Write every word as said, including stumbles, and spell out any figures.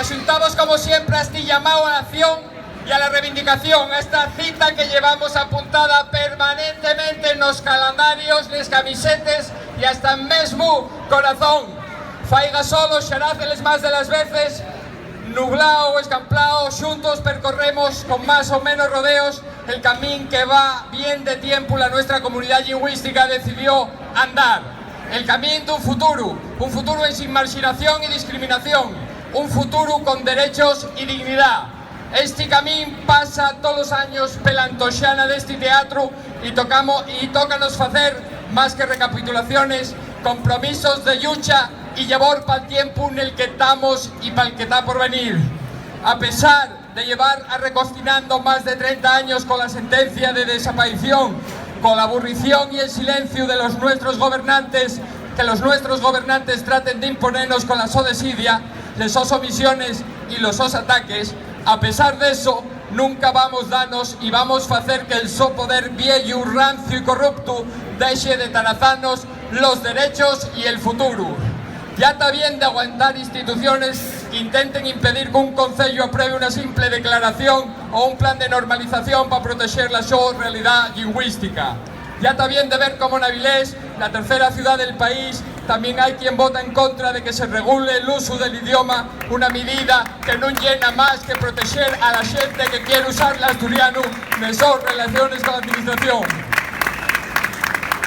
Xuntamos, como siempre, a esti llamáu a la acción y a la reivindicación, a esta cita que llevamos apuntada permanentemente nos calendarios, les camisetes y hasta mesmu corazón. Faiga solo, xaráceles más de las veces, nublao o escamplao, xuntos percorremos con más o menos rodeos el camín que va bien de tiempu la nuestra comunidá llingüística decidió andar. El camín d'un futuru, un futuru ensin marxinación y discriminación, un futuru con derechos y dignidá. Esti camín pasa tolos años pela antoxana d'esti teatru y tocamo-, y tócanos facer, más que recapitulaciones, compromisos de llucha y llevor pal tiempu nel que tamos y pal que ta por venir. A pesar de llevar arrecostinando más de trenta años con la sentencia de desaparición, con la aburrición y el silenciu de los nuestros gobernantes, que los nuestros gobernantes traten d'imponenos con la so desidia, les sos omisiones y los sos ataques, a pesar d'eso, nunca vamos danos y vamos facer que'l so poder vieyu, ranciu y corruptu dexe de tarazanos los derechos y el futuru. Ya ta bien d'aguantar instituciones qu'intenten impedir qu'un conceyu apruebe una simple declaración o un plan de normalización pa protexer la so realidá llingüística. Ya ta bien de ver cómo n'Avilés, la tercera ciudá del país, tamién hai quien vota en contra de que se regule l'usu del idioma, una midida que nun ye namás que protexer a la xente que quier usar l'asturianu nes sos relaciones con la administración.